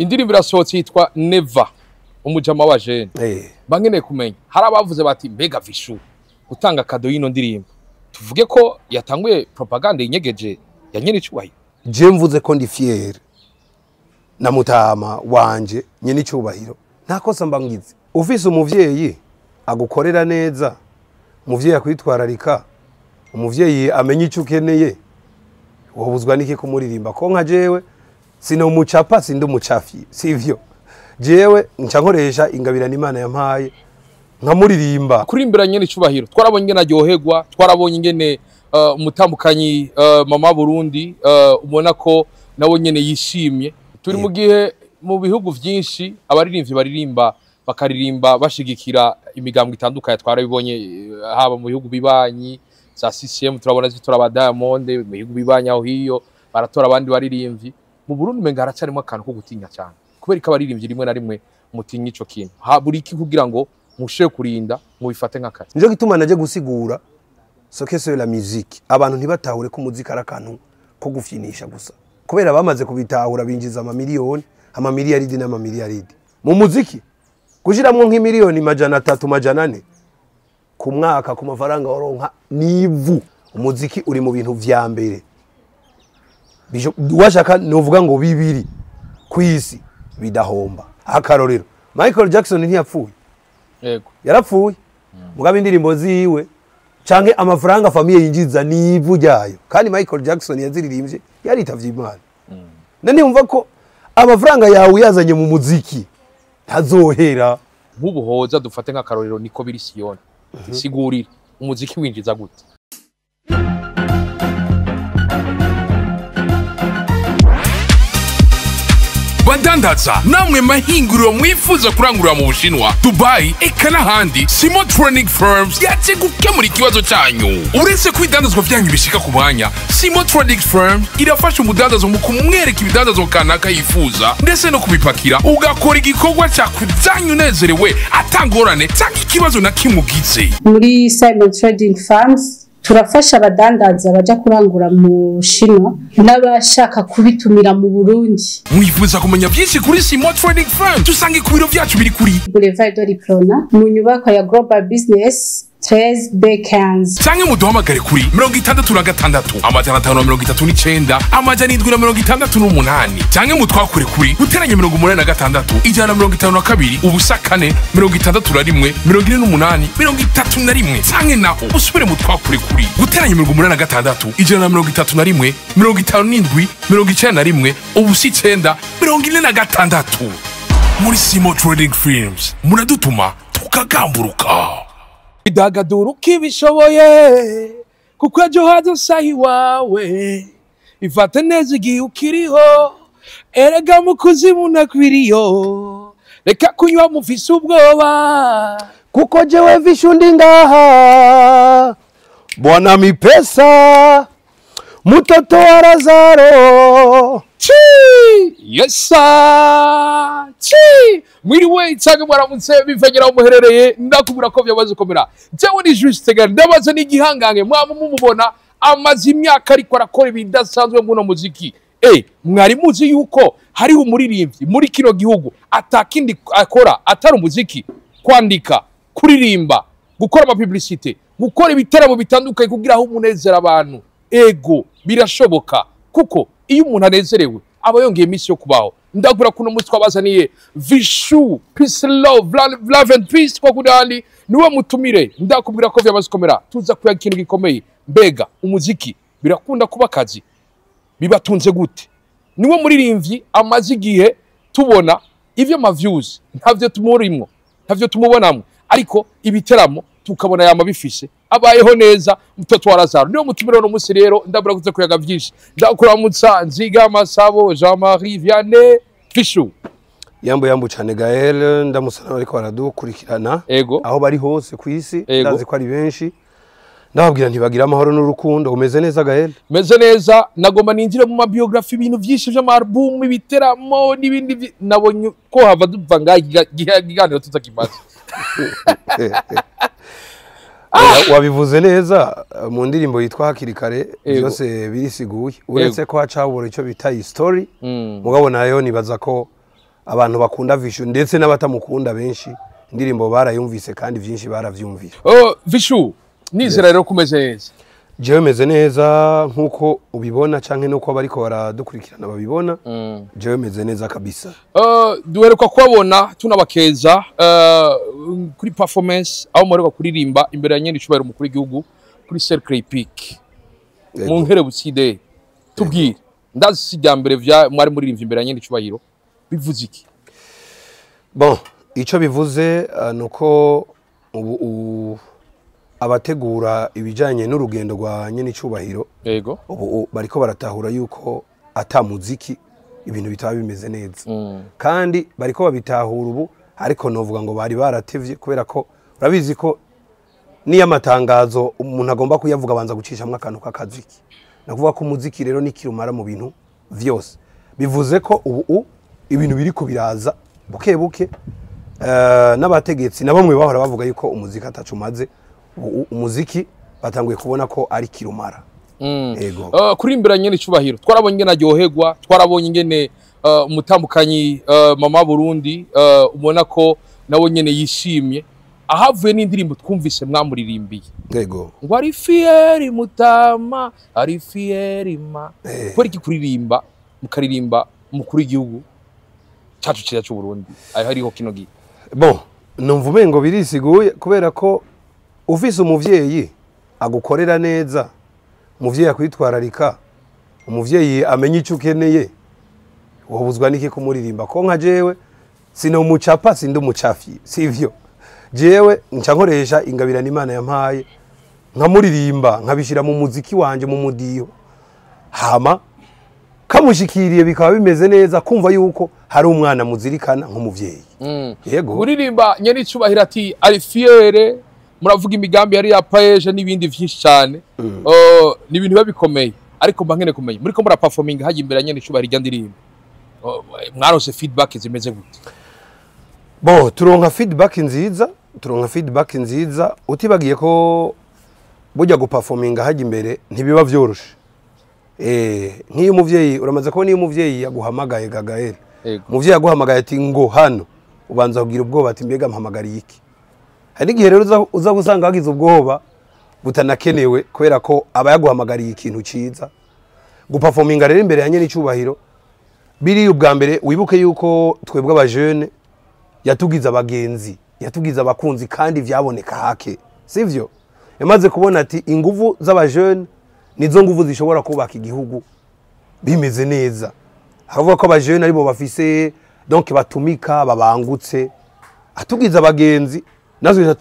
Indirimbo irasohotse yitwa Never, umujama wa Jene. Bangeneye kumenya, hari abavuze bati mbega Vichou gutanga cadeau y'ino ndirimbo, tuvuge ko yatanguye propaganda yinyegeje ya nyene icubahiro? Je mvuze ko ndi fier na mutama wanje nyene icubahiro, nta kosa mba ngize. Ufise umuvyeyi agukorera neza, umuvyeyi akwitwararika, umuvyeyi amenya ico ukeneye, wobuzwa niki kumuririmba? Ko nka jewe sino mucapa, sindi umucafi, sivyo? Jewe nca nkoresha ingabirana Imana yampaye nkamuririmba. Kurimbira nyene icubahiro, twarabonye ingene aryoherwa, twarabonye ingene umutambukanyi mama Burundi ubona ko nawe nyene yishimye. Turi mu gihe mu bihugu vyinshi abaririmbyi baririmba bakaririmba bashigikira imigambwe itandukanye, twarabibonye haba mu bihugu bibanyi za CCM turabona zitora ba Diamond, mu bihugu bibanyi aho hiyo baratora abandi baririmbyi. Mu Burundi menga haracarimo akantu ko gutinya cyane, kubera ko abaririmbyi rimwe na rimwe mutinya ico kintu. Ha buri iki kugira ngo mushe kurinda mubifate nk'akazi. Nico gituma naje gusigura ce que c'est la musique, abantu ntibatahure ko umuziki ari akantu ko gufyinisha gusa, kubera bamaze kubitahura binjiza amamiliyoni, amamiliyaridi n'amamiliyaridi mu muziki. Gushiramwo nk'imiliyoni 300 400 ku mwaka ku mafaranga waronka nivu. Umuziki uri mu bintu vya mbere washaka novuga ngo bibiri kwisi bidahomba. Akarorero, Michael Jackson ntiyapfuye. Yego, yarapfuye. Mugabe indirimbo ziwe canke amafaranga famille yinjiza nivu ryayo, kandi Michael Jackson yaziririmbye yaritavye Imana. None umva ko amafaranga yawe yazanye mu muziki ntazohera. Nk'ubuhoza dufate nk'akarorero niko biri Siyoni. Sigurira umuziki winjiza gute? Badandaza namwe mahinguriro mwifuza kurangurira mu Bushinwa, Dubai eka n'ahandi, Simo Trading Firms yaje gukemura ikibazo cyanyu. Uretse ko ibidandazwa byanyu bishika ku mwanya, Simo Trading Firms irafasha umudandazo mu kumwereka ibidandazwa kanaka yifuza ndetse no kubipakira, ugakora igikorwa cyakujyanye unezerewe atangorane cyangwa ikibazo na kimwe ugize. Muri Simon Trading Farms turafasha abadandaza baja kurangura mu Bushinwa n'abashaka kubitumira mu Burundi. Mwifuza kumenya byinshi kuri Simo Trading Firm, dusange ku biro byacu biri kuri Boulevard de l'Iprona mu nyubako ya Global Business 13 B15, canke muduhamagare kuri 66 539 768, canke mutwakure kuri guteranya 86 152 0 4 61 48 31, canke naho usubire mutwakure kuri guteranya 86 131 57 91 9 46. Muri Simo Trading Firms muradutuma tukagamburuka. Idagadura uko ibishoboye, kuko ejo hazosa iwawe. Ifate neza igihe ukiriho, erega mu kuzimu nakwiriyo. Reka kunywa mufise ubwoba, kuko jewe Vichou ndi ngaha, bwana mipesa mutoto wa Lazaro. Chi yesa chi mwiriwe canke mwaramutse bivanyira aho muherereye, ndakubwira ko byamaze gukomera. Jewe ni Juste Gare, ndabaza n'igihangange mwaba mumubona amaze imyaka ariko arakora ibidasanzwe muno muziki. Mwari muzi yuko hariho umuririmbyi muri kino gihugu atakindi akora atari umuziki, kwandika, kuririmba, gukora ama publicité, gukora ibiteramo bitandukanye kugira aho umunezera abantu. Ego birashoboka, kuko iyo umuntu anezerewe aba yongeye iminsi yo kubaho. Ndagura kuno mutwe twabazaniye Vichou Peace Love, Love and Peace kwa kudali niwe mutumire. Ndakubwira ko vyamaze gukomera, tuza kuya ikintu gikomeye. Mbega umuziki birakunda kuba akazi, bibatunze gute? Niwe muririmbyi amaze igihe tubona ivyo ma views ntavyo tumurimwo, ntavyo tumubonamwo, ariko ibiteramo tukabona yama bifise, abayeho neza mtoto wa Lazaro. Niwe mutumire no musi rero, ndabura kuza kuyaga vyinshi. Ndakuramutsa Nziga Masabo Jean-Marie Vianney Vichou. Yambo yambo cyane Gaël, ndamusana bariko baradukurikirana aho bari hose kwisi, ndazi ko ari benshi. Ndababwira ntibagira amahoro n'urukundo. Umeze neza Gaël? Meze neza, nagomba ninjire mu mabiography, ibintu vyinshi vy'ama-album, ibiteramo n'ibindi, nabonye ko hava duva ngaha ikiganiro tutakimaze. Wabivuze neza mu ndirimbo yitwa Hakiri Kare, byose birisiguye, uretse ko hacabura icyo bita history. Mugabo nayo nibaza ko Abantu bakunda Vishu ndetse n'abatamukunda benshi, indirimbo barayumvise kandi vyinshi baravyumvise. Oh, Vishu, nizera rero kumeze neza. Jewe meze neza nkuko ubibona canke nuko bariko baradukurikirana babibona. Jewe meze neza kabisa. Duheruka kubabona tunabakeza kuri performance aho muheruka kuririmba imbere ya nyenicubahiro umukuru w'igihugu kuri Cercle Hippique mu Nkerebutsi Day. Tubwire, ndazi si irya mbere vya mwari muririmvye imbere ya nyenicubahiro, bivuze iki? Bon, ico bivuze nuko ubu abategura ibijanye n'urugendo rwa nyenicubahiro ubu bariko baratahura yuko ata muziki ibintu bitaba bimeze neza, kandi bariko babitahura ubu, ariko novuga ngo bari baratevye, kubera ko urabizi ko niyo amatangazo umuntu agomba kuyavuga abanza gucishamwo akantu k'akaziki. Nakuvuga ko umuziki rero ni kirumara mu bintu vyose. Bivuze ko ubu ibintu biriko biraza buke buke, n'abategetsi na bamwe bahora bavuga yuko umuziki ataco umaze, ubu umuziki batanguye kubona ko ari kirumara. Ego. Kurimbira nyene icubahiro, twarabonye ingene aryoherwa, twarabonye ingene umutambukanyi mama Burundi ubona ko nawe nyene yishimye ahavuye n'indirimbo twumvise mwamuririmbiye ngo ari fier mutama, ari fier ma. Kubera iki kuririmba mukaririmba umukuru w'igihugu cacu ciza c'u Burundi aho hariho kino gihe? Bon, numva umengo birisiguye, kubera ko ufise umuvyeyi agukorera neza, umuvyeyi akwitwararika, umuvyeyi amenya ico ukeneye, wobuzwa n'iki kumuririmba? Ko nka jewe sinomucapa, sindi umucafi, sivyo? Jewe nca nkoresha ingabirano Imana yampaye, nkamuririmba, nkabishira mu muziki wanje, mu mudiho, hama kamushikiriye bikaba bimeze neza, kumva yuko hari umwana muzirikana nk'umuvyeyi. Yego. Kuririmba nyene icubahiro ati ari fier, muravuga imigambi yari ya PAEEJ n'ibindi vyinshi cyane, ni ibintu biba bikomeye, ariko mba nkeneye kumenya muriko mura performing hajya imbere ya nyene icubahiro irya ndirimbo, mwaronse feedback zimeze gute? Bon, turonka feedback nziza, turonka feedback nziza, utibagiye ko burya guperforminga hajya imbere ntibiba vyoroshe. Nk'iyo umuvyeyi, uramaze kubona iyo umuvyeyi yaguhamagaye, Gagael, umuvyeyi yaguhamagaye ati ngo hano, ubanza kugira ubwoba ati mbega mpamagariye iki? Hari n'igihe rero uza gusanga wagize ubwoba butanakenewe, kubera ko aba yaguhamagariye ikintu ciza. Guperforminga rero imbere ya nyene icubahiro biri ubwa mbere, wibuke yuko twebwe abajene yatugize abagenzi, yatugize abakunzi, kandi vyaboneka hake, sivyo? Yamaze kubona ati inguvu z'abajene nizo nguvu zishobora kubaka igihugu bimeze neza. Akavuga ko abajene aribo bafise donc batumika, babangutse, atugize abagenzi, natwe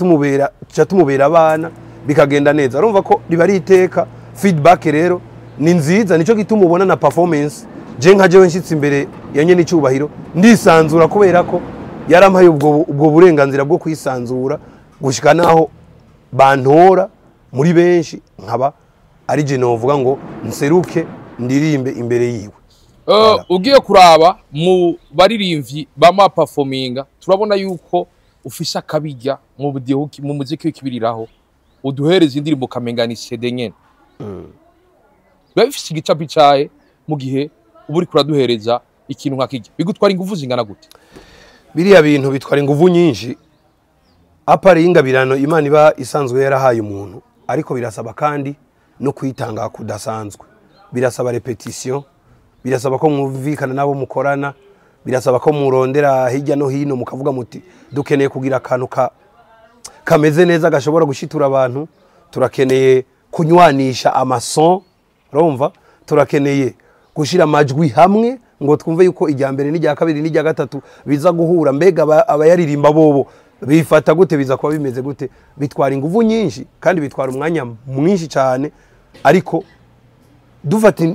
tuca tumubera abana, bikagenda neza. Urumva ko riba ari iteka. Feedback rero ni nziza, nico gituma ubona na performance. Je nka jewe nshitse imbere ya nyene icubahiro ndisanzura, kubera ko yarampaye ubwo burenganzira bwo kwisanzura gushika naho bantora muri benshi, nkaba ari je novuga ngo nseruke ndirimbe imbere yiwe. Ugiye kuraba mu baririmvyi bama performinga, turabona yuko ufise akabirya mu budiho, mu muziki w'ikibiriraho, uduhereza indirimbo kamenga ni CD nyene. Biba bifise igicapo icahe mu gihe uba uriko uraduhereza ikintu nka kirya? Bigutwara inguvu zingana gute? Biriya bintu bitwara inguvu nyinshi, apari ingabirano Imana iba isanzwe yarahaye umuntu, ariko birasaba kandi no kwitanga kudasanzwe. Birasaba répétition, birasaba ko mwumvikana nabo mukorana, birasaba ko murondera hirya no hino mukavuga muti dukeneye kugira akantu kameze neza gashobora gushitura abantu, turakeneye kunywanisha amason, urumva, turakeneye gushira amajwi hamwe ngo twumve yuko irya mbere n'irya kabiri n'irya gatatu biza guhura, mbega abayaririmba bobo bifata gute, biza kuba bimeze gute. Bitwara inguvu nyinshi kandi bitwara umwanya mwinshi cyane, ariko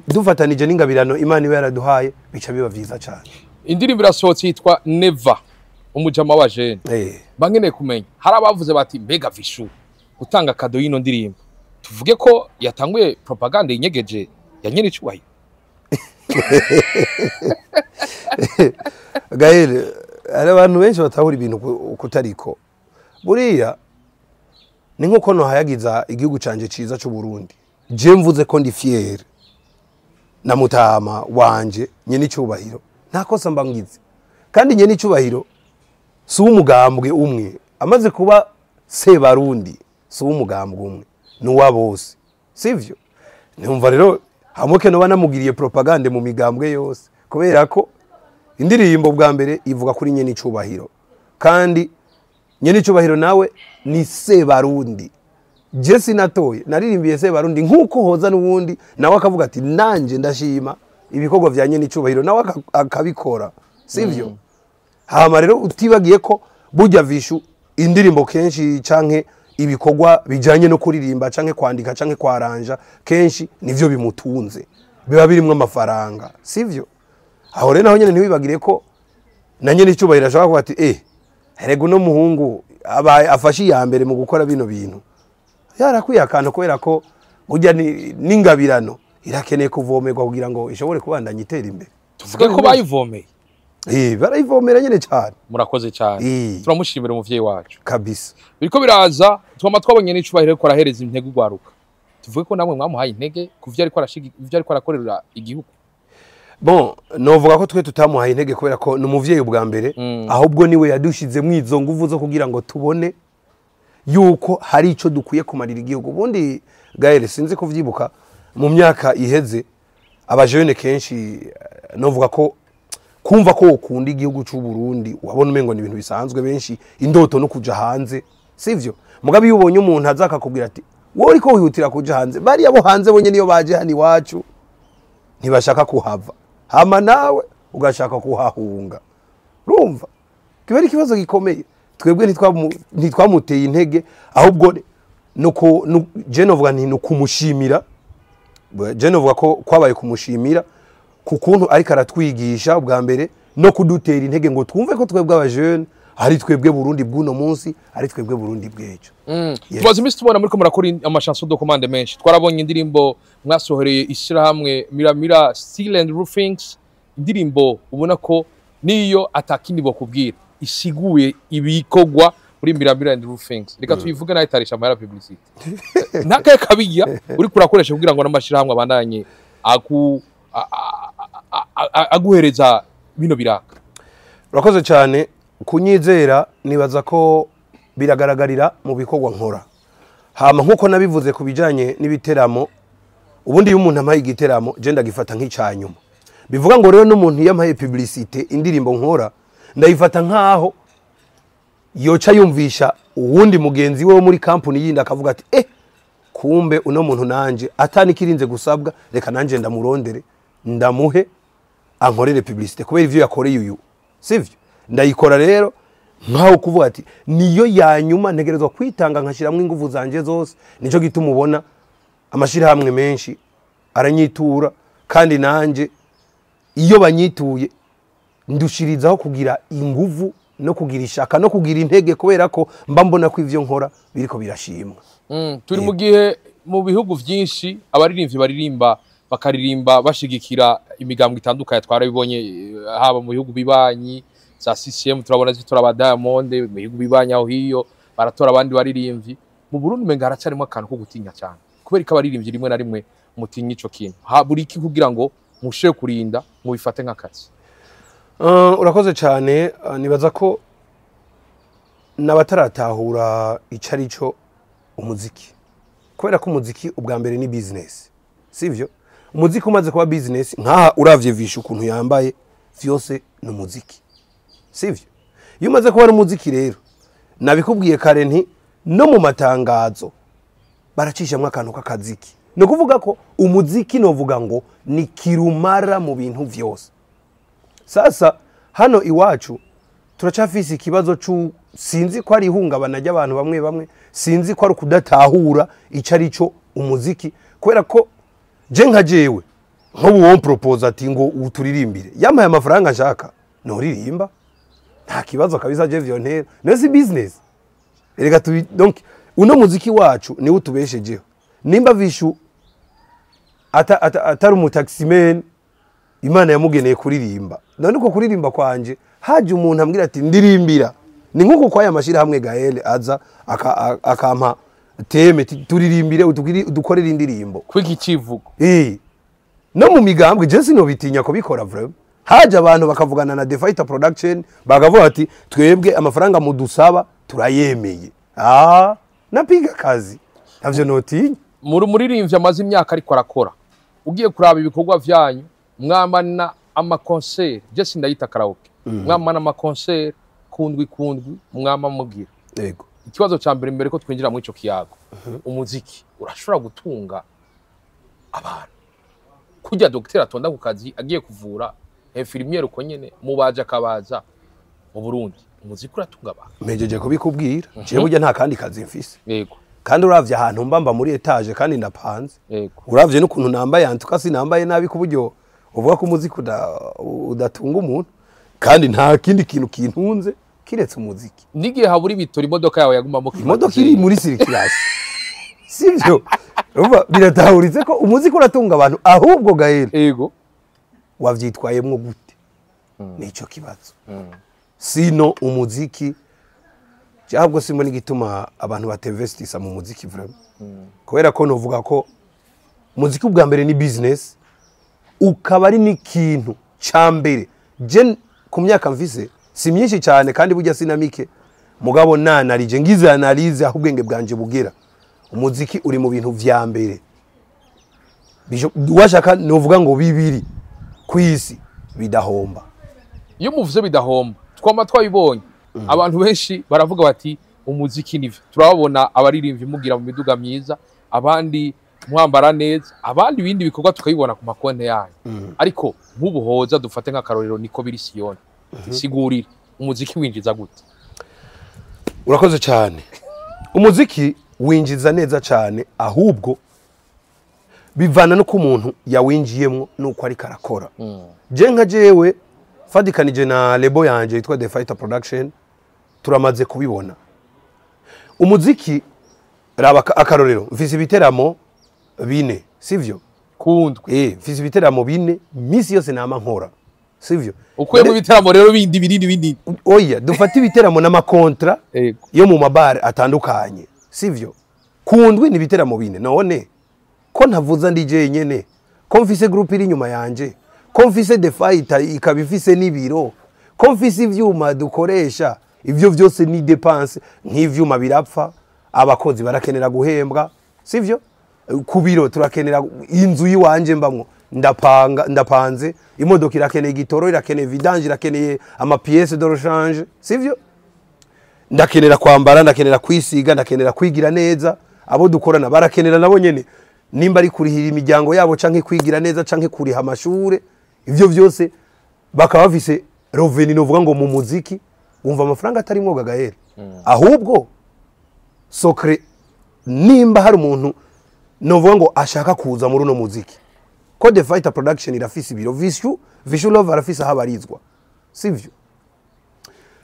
dufatanije n'ingabirano Imana iba yaraduhaye bica biba vyiza cyane. Indirimbo irasohotse yitwa Never, umujama wa jeune. Bankeneye kumenya, hari abavuze bati mbega Vishu gutanga cadeau y'ino ndirimbo, tuvuge ko yatanguye propaganda yinyegeje ya nyene icubahiro? Gael, hari abantu benshi batahura ibintu kutariko. Buriya ni nkuko nohayagiza igihugu canje ciza c'u Burundi. Je mvuze ko ndi fier na mutama wanje nyene icubahiro, nta kosa mba ngize. Kandi nyene icubahiro si umugambwe umwe, amaze kuba Sebarundi si umugambwe umwe, ni uwa bose, sivyo? Numva rero hamwe no banamugiriye propagande mu migambwe yose, kubera ko indirimbo bwa mbere ivuga kuri nyene icubahiro, kandi nyene icubahiro nawe ni Sebarundi. Je sinatoye, naririmbiye Sebarundi nkuko hoza n'uwundi nawe akavuga ati nanje ndashima ibikorwa vya nyene icubahiro, nawe akabikora, sivyo? Hama rero utibagiye ko burya Vishu indirimbo kenshi canke ibikorwa bijanye no kuririmba canke kwandika canke kwaranja kenshi nivyo bimutunze, biba birimwo amafaranga, sivyo? Aho rero naho nyene ntiwibagire ko na nyene icubahiro ashaka kuvuga ati erega uno muhungu abaye afashe iya mbere mu gukora bino bintu, yarakwiye akantu, kubera ko burya n'ingabirano irakeneye kuvomerwa kugira ngo ishobore kubandanya itera imbere. Tuvuge ko bayivomeye. Barayivomera nyene cyane. Murakoze cyane. Turamushimira umuvyeyi wacu kabisa. Biriko biraza twama twabonye n'icubahiro ko arahereza intege ugwaruka. Tuvuge ko namwe mwamuhaye intege kuvyo ariko arashiga, ivyo ariko arakorera igihugu. Bon, novuga ko twe tutamuhaye intege kubera ko ni umuvyeyi ubwa mbere, ahubwo niwe yadushize mwizo nguvu zo kugira ngo tubone yuko hari ico dukwiye kumarira igihugu. Ubundi Gaël, sinzi kuvyibuka mu myaka iheze abajene kenshi novuga ko kumva ko ukunda igihugu c'u Burundi wabona umengo ni ibintu bisanzwe, benshi indoto no kuja hanze, sivyo? Mugabe iyo ubonye umuntu azaka kubwira ati wowe uriko wihutira kuja hanze, bariya bo hanze bonye niyo baje hano iwacu ntibashaka kuhava, hama nawe ugashaka kuhahunga. Urumva kiba ari ikibazo gikomeye. Twebwe ntitwamuteye intege, ahubwo nuko je novuga nti nukumushimira, je novuga ko kwabaye kumushimira kukuntu ariko aratwigisha ubwa mbere no kudutera intege ngo twumve ko twebwe abajene ari twebwe Burundi bw'uno munsi, ari twebwe Burundi bw'ejo. Tubaze imisi tubona muriko murakora amashanson de commande menshi. Twarabonye indirimbo mwasohoreye ishirahamwe Miramira Steel and Roofings, indirimbo ubona ko niyo atakindi bokubwira isiguye ibikorwa muri Miramira and Roofings. Reka tuyivuge nayo itarisha amahera publicity. Ntakaye kabiya uri kurakoresha kugira ngo n'amashirahamwe abandanye aguhereza bino biraka. Urakoze cyane kunyizera, nibaza ko biragaragarira mu bikorwa nkora. Hama nkuko nabivuze kubijanye n'ibiteramo, ubundi iyo umuntu amaye igiteramo je ndagifata nk'icanyuma. Bivuga ngo rero n'umuntu yamaye publicité indirimbo nkora ndayifata nkaho yoca yumvisha uwundi mugenzi we wo muri company yindi akavuga ati kumbe uno muntu nanje atanikirinze gusabwa, reka nanje ndamurondere ndamuhe ankorere publicité kubera ivyo yakoreye uyu, sivyo? Ndayikora rero nkaho kuvuga ati niyo yanyuma ntegerezwa kwitanga nkashiramwe inguvu zanje zose. Nico gituma ubona amashirahamwe menshi aranyitura, kandi nanje iyo banyituye ndushirizaho kugira inguvu no kugira ishaka no kugira intege, kubera ko mba mbona ko ivyo nkora biriko birashimwa. Turi mu gihe mu bihugu vyinshi abaririmbyi baririmba bakaririmba bashigikira imigambwe itandukanye, twarabibonye haba mu bihugu bibanyi za CCM turabona zitora ba Diamond, mu bihugu bibanyi aho hiyo baratora abandi baririmbyi. Mu Burundi menga haracarimo akantu ko gutinya cyane, kubera ko abaririmbyi rimwe na rimwe mutinya ico kintu. Ha buri iki kugira ngo mushe kurinda mubifate nk'akazi. Urakoze cyane. Nibaza ko n'abataratahura ico arico umuziki, kubera ko umuziki ubwa mbere ni business, sivyo? Umuziki umaze kuba business, nkaha uravye Vishu ukuntu yambaye vyose ni umuziki, sivyo? Iyo umaze kuba ari umuziki rero, nabikubwiye kare nti no mu matangazo baracishamwe akantu k'akaziki. Ni ukuvuga ko umuziki novuga ngo ni kirumara mu bintu vyose. Sasa hano iwacu turacafise ikibazo cu sinzi ko ari ihungabana ry'abantu bamwe bamwe, sinzi ko ari kudatahura ico arico umuziki, kubera ko je nka jewe nk'ubu won propose ati ngo uturirimbire, yampaye amafaranga nshaka noririmba nta kibazo kabisa, je vyontera no si business. Erega donc uno muziki wacu niwo utubeshejeho. Nimba Vishu atari umutaximan Imana yamugeneye kuririmba, none uko kuririmba kwanje haje umuntu ambwira ati ndirimbira, ni nkuko kwaya mashira hamwe Gaël aza akampa teme turirimbire udukorere indirimbo kwiki kivugo. No mu migambwe je sinobitinya kubikora vraiment. Haje abantu bakavugana na The Fighter Production, bakavuga ati twebwe amafaranga mudusaba turayemeye. Ah, napiga kazi, ntavyo notinya. Muri muririmbyi amaze imyaka ariko arakora, ugiye kuraba ibikorwa vyanyu, mwamana ama concert, je sindayita karaoke, mwamana ama concert kundwi kundwi, mwama mugira. Yego. Ikibazo ca mbere, mbere ko twinjira muri ico kiyago, umuziki urashobora gutunga abantu kurya dogiteri atonda ku kazi agiye kuvura, infirmière uko nyene, mubaje akabaza? Mu Burundi umuziki uratunga abantu? Mpejeje kubikubwira, jewe burya nta kandi kazi mfise. Kandi uravye ahantu mba, mba muri étage kandi ndapanze. Uravye n'ukuntu nambaye, antuka sinambaye nabi ku buryo uvuga ko umuziki udatunga umuntu, kandi nta kindi kintu kintunze kiretse umuziki. N'igihe habura ibitora, imodoka yawe yagumamo. Imodoka iri muri circulation, sivyo? Urumva biratahuritse ko umuziki uratunga abantu. Ahubwo Gael, wavyitwayemwo gute, nico kibazo. Sino umuziki, ahubwo simbona igituma abantu batinvestisa mu muziki vraiment, kubera ko novuga ko umuziki ubwa mbere ni business, ukaba ari n'ikintu ca mbere. Je ku myaka mfise si myinshi cyane, kandi burya sinamike, mugabo nanarije ngize analyse aho ubwenge bwanje bugera, umuziki uri mu bintu vya mbere washaka novuga ngo bibiri kwisi bidahomba. Iyo muvuze bidahomba, twama twabibonye, abantu benshi baravuga bati umuziki nivyo. Turababona abaririmbyi mugira mu miduga myiza, abandi mwambara neza, abandi ibindi bikorwa tukabibona ku makonte yanyu. Ariko nk'ubu hoza dufate nk'akarorero niko biri Siyoni, sigurira, umuziki winjiza gute? Urakoze cyane. Umuziki winjiza neza cyane, ahubwo bivana no ku muntu yawinjiyemwo nuko ariko arakora. Je nka jewe fadikanije na label yanje yitwa The Fighter Production, turamaze kubibona. Umuziki, raba akarorero, mfise ibiteramo 4, sivyo? Kundwi. Mfise ibiteramo 4 misi yose nama nkora, sivyo? Ukuye mu biteramo rero bindi binini binini? Oya, dufate ibiteramo n'ama contrat yo mu mabare atandukanye, sivyo? Kundwi ni ibiteramo 4. None ko ntavuza ndi jenyene, ko mfise group iri inyuma yanje, ko mfise The Fighter ikaba ifise n'ibiro, ko mfise ivyuma dukoresha, ivyo vyose ni dépense. Nk'ivyuma birapfa, abakozi barakenera guhembwa, sivyo? Ku biro turakenera, inzu yiwanje mbamwo ndapanga, ndapanze, imodoka irakeneye igitoro, irakeneye vidange, irakeneye ama pièces de rechange, sivyo? Ndakenera kwambara, ndakenera kwisiga, ndakenera kwigira neza. Abo dukorana barakenera nabo nyene, nimba ari kurihira imiryango yabo canke kwigira neza canke kuriha amashure, ivyo vyose bakaba bafise revenu. Novuga ngo mu muziki wumva amafaranga atari mwoga, Gael. Ahubwo sokre, nimba hari umuntu novuga ngo ashaka kuza muri uno muziki, ko The Fighter Production irafise ibiro, Vishu Love arafise aho abarizwa, sivyo?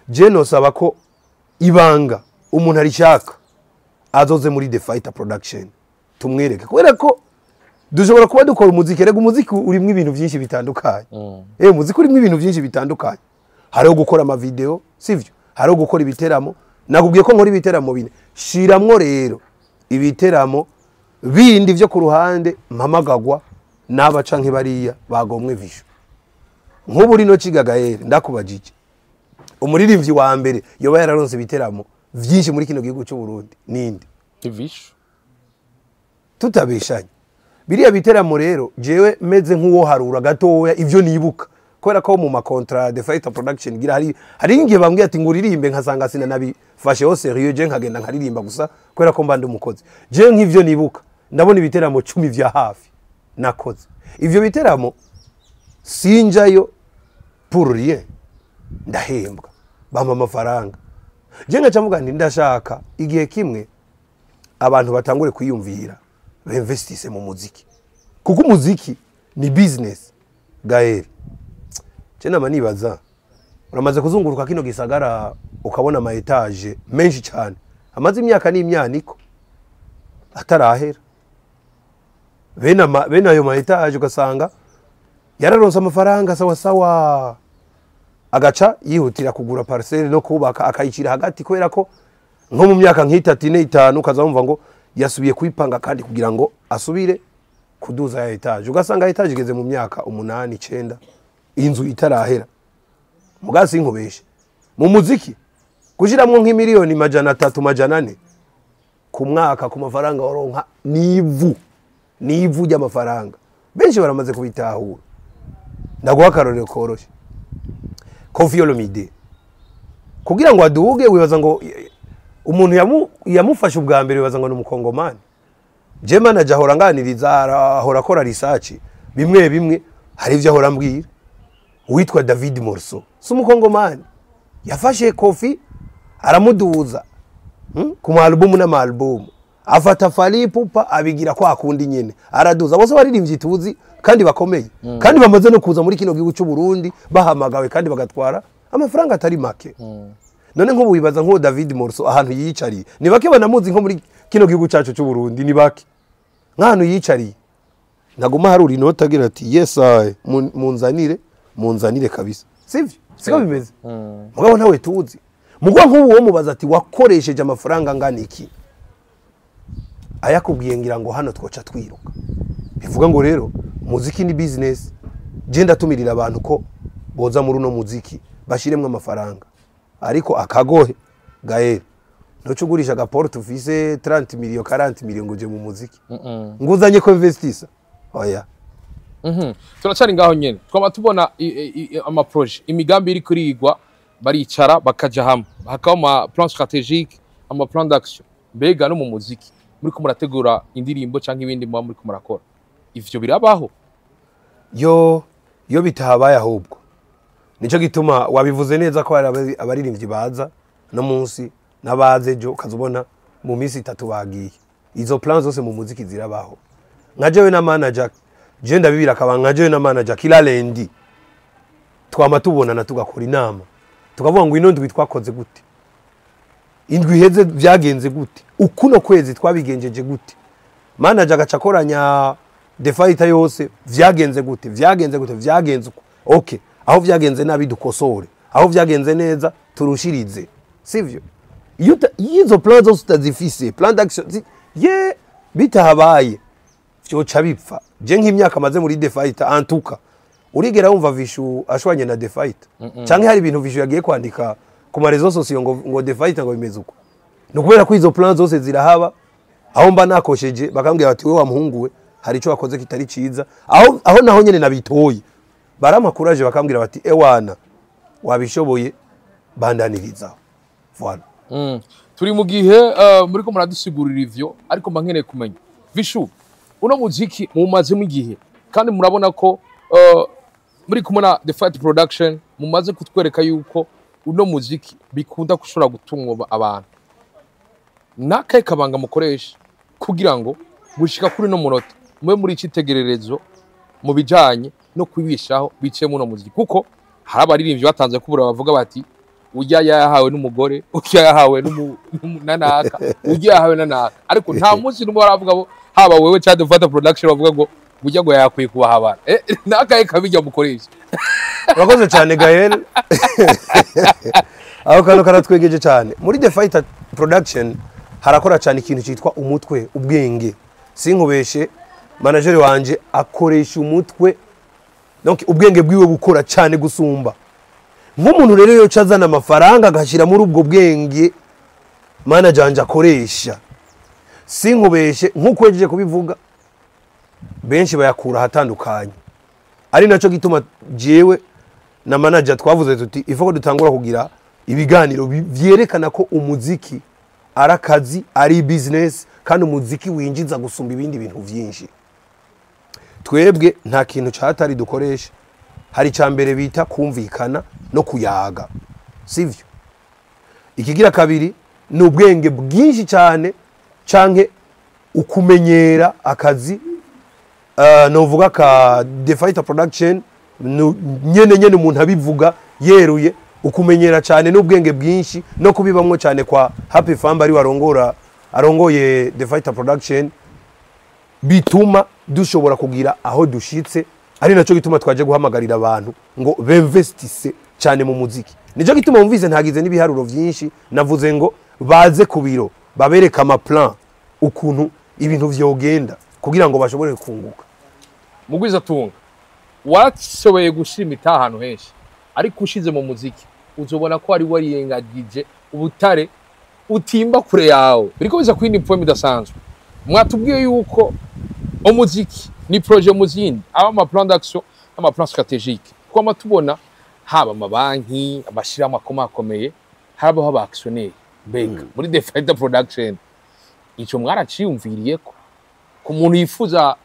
Je nosaba ko ibanga umuntu arishaka azoze muri The Fighter Production tumwereke, kubera ko dushobora kuba dukora umuziki. Rega umuziki urimwo ibintu byinshi bitandukanye. Umuziki urimwo ibintu byinshi bitandukanye. Hariho gukora ama video, sivyo? Hariho gukora ibiteramo. Nakubwiye ko nkora ibiteramo 4. Shiramwo rero ibiteramo bindi vyo ku ruhande mpamagagwa n'aba canke bariya bagomwe Vishu. Nk'ubu rino cigagayere, ndakubajije, umuririmbyi wa mbere yoba yararonse ibiteramo vyinshi muri kino gihugu cy'u Burundi ninde? Vishu. Tutabeshanye, biriya biteramo rero, jewe meze nk'uwo harura gatoya ivyo nibuka, kubera ko mu ma contrat The Fighter Production gira hari ingiye bambwiye ati nguririmbe, nkasanga sina nabifashe au sérieux, je nkagenda nkaririmba gusa kubera ko mba ndi umukozi. Je nk'ivyo nibuka, ndabona ibiteramo 10 vya hafi nakoze. Ivyo biteramo sinjayo pour rien, ndahembwa, bampa amafaranga. Je ngaca mvuga nti ndashaka igihe kimwe abantu batangure kwiyumvira beinvestisse mu muziki, kuko umuziki ni business. Gael, je nama nibaza, uramaze kuzunguruka kino gisagara ukabona ama étage menshi cyane amaze imyaka n'imyaniko atarahera. Bene ayo ma étage ugasanga yararonse amafaranga sawa sawa, agaca yihutira kugura parcelle no kubaka, akayicira hagati, kubera ko nko mu myaka nk'itatu, 4, 5 ukaza wumva ngo yasubiye kuyipanga kandi kugira ngo asubire kuduza ya étage, ugasanga étage igeze mu myaka 8, 9. Inzu itarahera. Mugasi sinkubeshe, mu muziki gushiramwo nk'imiliyoni 300, 400 ku mwaka ku mafaranga waronka nivu, nivu ry'amafaranga. Benshi baramaze kubitahura. Ndaguha akarorero koroshe. Koffi Olomide kugira ngo aduge, wibaza ngo umuntu yamufashe ubwa mbere, wibaza ngo ni umukongomani. Je manager ahora nganiriza, ahora akora research bimwe bimwe, hari ivyo ahora ambwira. Uwitwa David Morso si umukongomani yafashe Koffi aramuduza ku ma album n'ama album, afata Fally Ipupa abigira kwa kundi nyene, araduza bose baririmbyi tuzi kandi bakomeye, kandi bamaze no kuza muri kino gihugu cy'u Burundi bahamagawe kandi bagatwara amafaranga atari make. None nk'ubu wibaza nk'uwo David Morso ahantu yiyicariye, ni bake banamuzi nko muri kino gihugu cyacu cy'u Burundi, ni bake. Nk'ahantu yiyicariye naguma harura inoti agira ati: "Yes I, munzanire, munzanire kabisa." Sivyo? Siko bimeze? Mugabo ntawe tuzi. Mugabo nk'ubu wo mubaza ati: "Wakoresheje amafaranga angana iki?" Ayakubwiye, ngira ngo hano twoca twiruka. Bivuga ngo rero muziki ni business. Je ndatumirira abantu ko boza muri uno muziki bashiremwo amafaranga, ariko akagohe Gael, ntuce ugurisha agaporte ufise 30 million, 40 million ngo uje mu muziki nguzanye ko investisa, oya. Turacari ngaho nyene, twaba tubona ama projet, imigambi iri kurigwa, baricara bakaja hamwe, hakaba ama plan stratégique, ama plan d'action. Mbega no mu muziki muriko murategura indirimbo canke ibindi muba muriko murakora, ivyo birabaho? Yo, yo bitahabaye, ahubwo nico gituma wabivuze neza ko hari abaririmbyi baza no munsi n'abaze ejo, ukazubona mu minsi 3 bagiye. Izo plan zose mu muziki zirabaho. Nka jewe na manager, je ndabibira akaba, nka jewe na manager kila lundi twama tubonana, tugakora inama, tukavuga ngo ino ndwi twakoze gute, indwi iheze byagenze gute, ukuno kwezi twabigenjeje gute. Manager agaca akoranya The Fighter yose: vyagenze gute, vyagenze gute, vyagenze uko, okay, aho vyagenze nabi dukosore, aho vyagenze neza turushirize. Sivyo? Iyo izo plan zose utazifise, plan d'action ye bitahabaye vyoca bipfa. Je nk'imyaka maze muri The Fighter, antuka urigera wumva Vishu ashwanye na The Fighter, canke hari ibintu Vishu yagiye kwandika ku ma réseaux sociaux ngo The Fighter ngo bimeze uko? Ni ukubera ko izo plan zose zirahaba. Aho mba nakosheje bakambwira bati: "We wa muhungu we, hari icyo wakoze kitari ciza." Aho naho nyene nabitoye barampa courage, bakambwira bati: "Ewana, wabishoboye, bandanirizaho." Voilà. Turi mu gihe muriko muradusigurira ivyo, ariko mba nkeneye kumenya, Vishu, uno muziki mumazemo igihe kandi murabona ko muri kumwe na The Fight Production mumaze kutwereka yuko uno muziki bikunda gushobora gutunga abantu. Nakahe kabanga mukoresha kugira ngo gushika kuri no munota mube muri icitegererezo mu bijanye no kwibishaho biciye muri uno muziki? Kuko hari abaririmbyi batanze kubura bavuga bati: "Ujya yahawe n'umugore, ujya yahawe na naka, ujya yahawe na naka," ariko nta munsi n'umwe baravuga bo, haba wewe cyangwa The Fight Production, bavuga ngo ujya ngo yakwiye kubahabara. Nakahe kabijya mukoresha? Urakoze cyane Gael, aho kantu karatwegeje cyane. Muri The Fighter Production harakora cyane ikintu cyitwa umutwe, ubwenge. Sinkubeshe, manager wanje akoresha umutwe, donc ubwenge bwiwe bukora cyane gusumba nk'umuntu. Rero yoca azana amafaranga agashyira muri ubwo bwenge manager wanje akoresha, sinkubeshe, nk'uko wejeje kubivuga, benshi bayakura ahatandukanye. Ari nacyo gituma jewe na manager twavuze tuti ifo ko dutangura kugira ibiganiro vyerekana ko umuziki ari akazi, ari business, kandi umuziki winjiza gusumba ibindi bintu vyinshi. Twebwe nta kintu catari dukoresha. Hari icya mbere bita kumvikana no kuyaga, sivyo? Ikigira kabiri ni ubwenge bwinshi cyane canke ukumenyera akazi, novuga ka The Fighter Production. Nyene nyene umuntu abivuga yeruye, ukumenyera cyane n'ubwenge bwinshi no kubibamwo cyane kwa Happy Famba ari warongora, arongoye The Fighter Production, bituma dushobora kugira aho dushitse. Ari nacyo gituma twaje guhamagarira abantu ngo bemvestise cyane mu muziki. Nicyo gituma wumvise ntagize n'ibiharuro byinshi, navuze ngo baze ku biro babereke ama plan ukuntu ibintu vyogenda kugira ngo bashobore kunguka. Mugwizatunga. Warashoboye gushira imitahe ahantu henshi, ariko ushize mu muziki uzobona ko wari wariyengagije ubutare utimba kure yawe. Biriko biza ku yindi poem idasanzwe. Mwatubwiye yuko umuziki ni projet mu zindi, aba ama plan d'action, ama plan stratégique. Twama tubona haba amabanki, amashirahamwe akomakomeye, harabaho aba actionnaire. Mbega muri The Fighter Production ico mwaraciyumviriyeko, ku muntu yifuza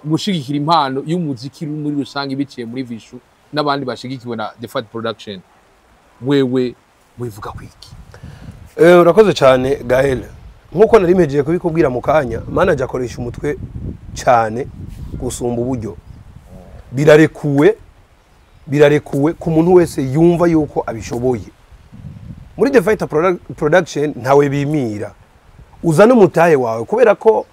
gushigikira impano y'umuziki muri rusange biciye muri Vishu n'abandi bashigikiwe na The Fighter Production, wewe wivuga kwiki? Urakoze cyane Gael. Nkuko nari mpejeje kubikubwira mu kanya, manager akoresha umutwe cyane gusumba uburyo. Birarekuwe ku muntu wese yumva yuko abishoboye. Muri The Fighter Production ntawe bimira. Uzana umutahe wawe, kubera ko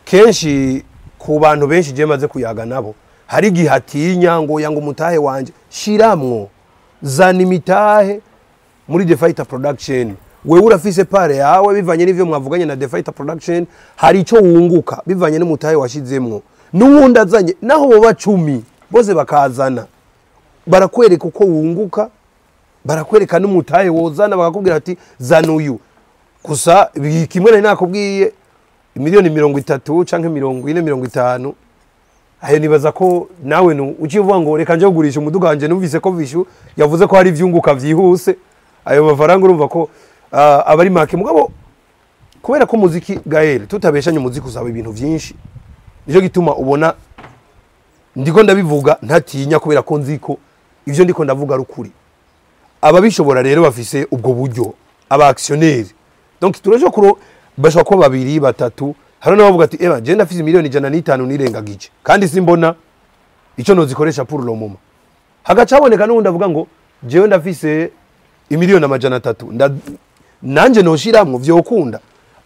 kenshi ku bantu benshi je maze kuyaga nabo, hari igihe atinya ngo yanga umutahe wanje. Shiramwo, zana imitahe muri The Fighter Production. Wewe urafise part yawe bivanye n'ivyo mwavuganye na The Fighter Production, hari ico wunguka bivanye n'umutahe washizemwo. N'uwundi azanye, naho boba 10 bose bakazana, barakwereka uko wunguka, barakwereka n'umutahe wozana, bakakubwira ati zana uyu. Gusa kimwe nari nakubwiye, 30 miliyoni canke 40, 50, ayo nibaza ko nawe nu ucivuga ngo reka nje kugurisha umuduga wanje, numvise ko Vishu yavuze ko hari ivyunguka vyihuse, ayo mafaranga urumva ko aba ari make. Mugabo kubera ko umuziki, Gael, tutabeshanye, umuziki usaba ibintu vyinshi, nico gituma ubona ndiko ndabivuga ntatinya, kubera ko nzi ko ivyo ndiko ndavuga ari ukuri. Ababishobora rero bafise ubwo buryo, aba actionnaire, donc turaje kuro bashobora kuba babiri, batatu. Hari n'abavuga ati: "Eba je ndafise 105 miliyoni nirengagije kandi simbona ico nozikoresha pour le moment." Hagaca haboneka n'uwundi avuga ngo: "Jewe ndafise 300 miliyoni nanje noshiramwo vyokunda."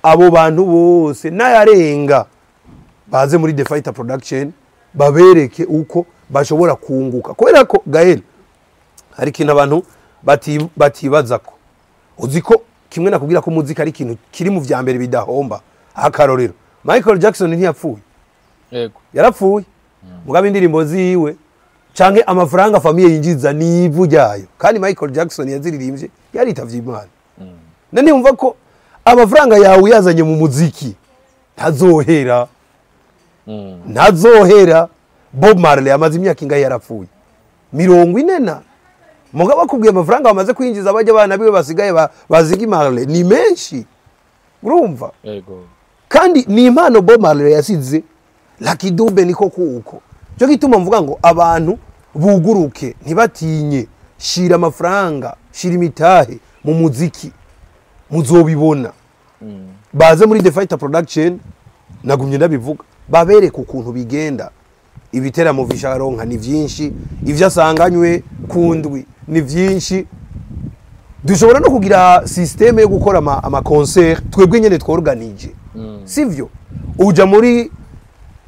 Abo bantu bose n'ayarenga baze muri The Fighter Production, babereke uko bashobora kunguka. Kubera ko Gael, hari ikintu abantu batibaza ko uzi ko kimwe nakubwira ko muzika ari ikintu kiri mu vya mbere bidahomba. Akarorero, Michael Jackson ntiyapfuye? Yego. Yarapfuye, mugabo indirimbo ziwe canke amafaranga famille yinjiza ni ivu ryayo, kandi Michael Jackson yaziririmbye yaritavye Imana. None yumva ko amafaranga yawe uyazanye mu muziki ntazohera, ntazohera. Bob Marley amaze imyaka ingahe yarapfuye? 40 na, mugabo akubwiye amafaranga bamaze kwinjiza bajya abana biwe basigaye ba Ziggy Marley ni menshi, urumva? Yego. Kandi ni impano Bob Marley yasize. Lucky Dube niko kuko. Cyo gituma mvuga ngo abantu buguruke, ntibatinye. Shira amafaranga, shira imitahe mu muziki, muzobibona. Baze muri The Fighter Production, nagumye ndabivuga, babereke ukuntu bigenda. Ibiteramo visharonka ni vyinshi, ivyo asanganywe kundwi ni vyinshi. Dushobora no kugira système yo gukora ama concert twebwe nyene tworganije, sivyo? Uja muri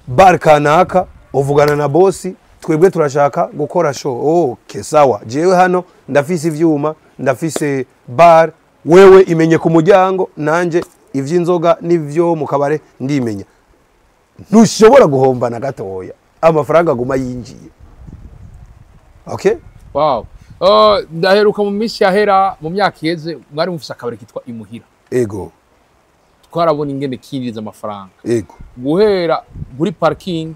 bar kanaka, uvugana na bosi: "Twebwe turashaka gukora show." "Okay, sawa, jewe hano ndafise ivyuma, ndafise bar, wewe imenye ku muryango, nanje ivy'inzoga n'ivyo mu kabare ndimenya." Ntushobora guhomba na gatoya, amafaranga aguma yinjiye, okay. Wow. Ndaheruka mu minsi yahera, mu myaka iheze, mwari mufise akabari kitwa Imuhira. Ego. Twarabona ingene kinjiza amafaranga, guhera kuri parking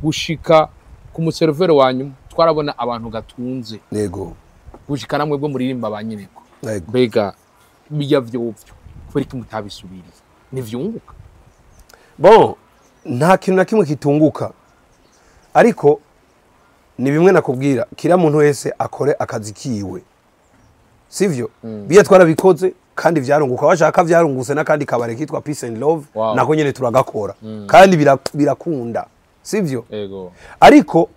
gushika ku muserveri wa nyuma. Twarabona abantu gatunze, gushika namwe bwo muririmba ba nyineko. Mbega bijya vyovyo kubera iki mutabisubiriye? Ntivyunguka? Bon, nta kintu na kimwe kitunguka, ariko ni bimwe nakubwira, kila muntu wese akore akazi kiwe, sivyo? Biya twarabikoze kandi vyarunguka, washaka vyarunguse n'akandi kabare kitwa Peace and Love. Nako nyene turagakora kandi birakunda, sivyo? Ego. Ariko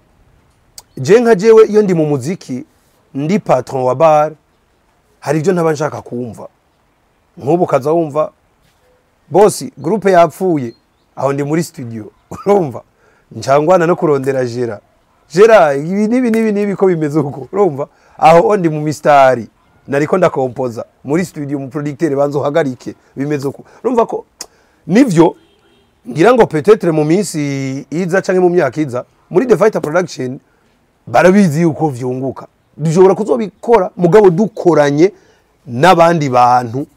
je nka jewe, iyo ndi mu muziki, ndi patron wa bar, hari ibyo ntaba nshaka kumva. Nk'ubu kaza wumva: "Bosi, groupe yapfuye." Aho ndi muri studio, urumva ncangwana no kurondera jera jera ibi nibi nibi nibi ko bimeze uko. Urumva aho ndi mu mistari, nariko ndakompoza muri studio, mu producteur: "Banza uhagarike, bimeze uko." Urumva ko nivyo ngira ngo peut-être mu minsi iza canke mu myaka iza, muri The Fighter Production. Barabizi yuko vyunguka. Dushobora kuzobikora mugabo dukoranye n'abandi bantu,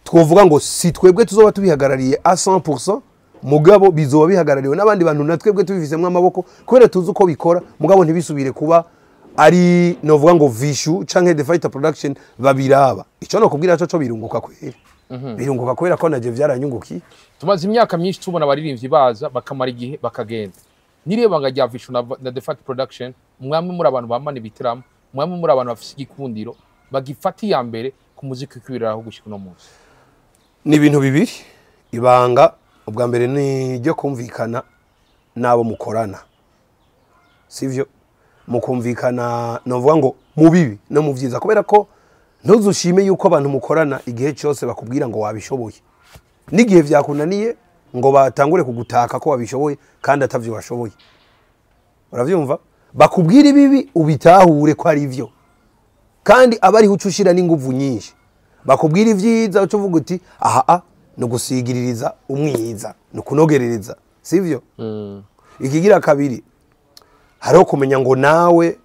twovuga ngo si twebwe tuzoba tubihagarariye à 100%, mugabo bizoba bihagarariwe n'abandi bantu, na twebwe tubifisemwo amaboko kubera tuzi uko bikora, mugabo ntibisubire kuba ari novuga ngo Vishu canke The Fighter Production babiraba. Ico no kubwira cyo birunguka kwera, birunguka kubera ko naje vyaranyungukiye. Tumaze imyaka myinshi tubona abaririmbyi baza bakamara igihe bakagenda. Niriye banga rya Vishu na The Fighter Production, mwamwe muri abantu bamana ibitaramo, mwamwe muri abantu bafise igikundiro bagifata iya mbere ku muziki kwibiriraho gushika uno munsi. Ni ibintu bibiri. Ibanga ubwa mbere ni ryo kumvikana n'abo mukorana, sivyo? Mukumvikana novuga ngo mu bibi no mu vyiza, kubera ko ntuzushime yuko abantu mukorana igihe cyose bakubwira ngo wabishoboye, n'igihe vyakunaniye ngo batangure kugutaka ko wabishoboye kandi atavyo washoboye. Uravyumva? Bakubwira ibibi ubitahure ko ari vyo, kandi abari ucushira n'inguvu nyinshi. Bakubwira ivyiza uca uvuga uti aha a no gusigiririza umwiza no kunogerereza, sivyo? Ikigira kabiri, hariho kumenya ngo nawe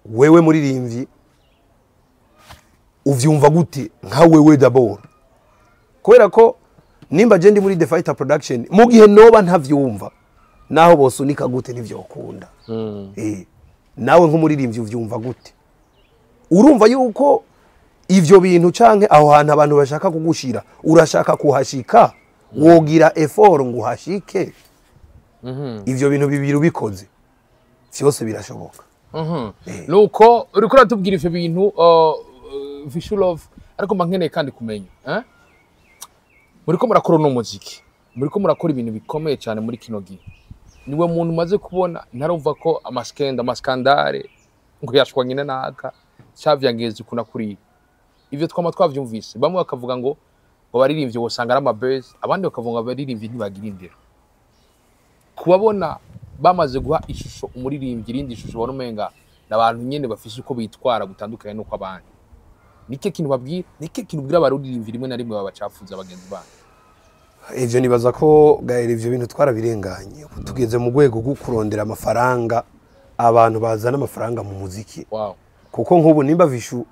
wewe muririmbyi uvyumva gute nka wewe d'abord, kubera ko nimba je ndi muri The Fighter Production, mu gihe noba ntavyumva, naho bosunika gute ntivyokunda. Nawe nk'umuririmbyi uvyumva gute? Urumva yuko ivyo bintu canke aho hantu abantu bashaka kugushira urashaka kuhashika, wogira effort ngo uhashike. Ivyo bintu bibiri ubikoze vyose birashoboka. Nuko uriko uratubwira ivyo bintu, Vishu Love, ariko mba nkeneye kandi kumenya, eh? Muriko murakora uno muziki, muriko murakora ibintu bikomeye cyane muri kino gihe. Niwe muntu umaze kubona ntarumva ko amaskenda amaskandare ngo yashwa nyine naka cyavyangeze kuna kuri ivyo twama twavyumvise, bamwe bakavuga ngo baririmbye wosanga ari amabuzz, abandi bakavuga ngo abaririmbyi ntibagira indero. Kubabona bamaze guha ishusho umuririmbyi irindi shusho, ubona umenga n'abantu nyene bafise uko bitwara gutandukanye n'uko abandi. Nike kintu babwira, nike kintu ubwira abaririmbyi rimwe na rimwe babacafuza bagenzi babo? Ivyo nibaza ko Gael ivyo bintu twarabirenganye. Ubu tugeze mu rwego rwo kurondera amafaranga, abantu bazana amafaranga mu muziki. Kuko nk'ubu nimba Vishu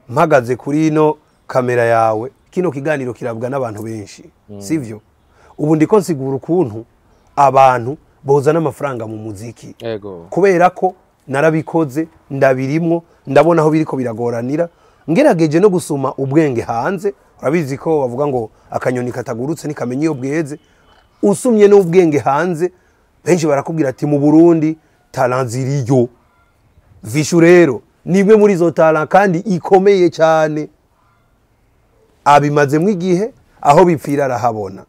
mpagaze kuri ino kamera yawe, kino kiganiro kirabwa n'abantu benshi, sivyo? Ubu ndiko nsigura ukuntu abantu bozana amafaranga mu muziki. Kubera ko narabikoze, ndabirimwo, ndabona aho biriko biragoranira, ngerageje no gusoma ubwenge hanze. Urabizi ko bavuga ngo akanyoni katagurutse ntikamenya iyo bweze. Usumye n'ubwenge hanze, benshi barakubwira ati mu Burundi talent ziriyo. Vishu rero ni imwe muri izo talent kandi ikomeye cyane, abimazemwo igihe, aho bipfira arahabona,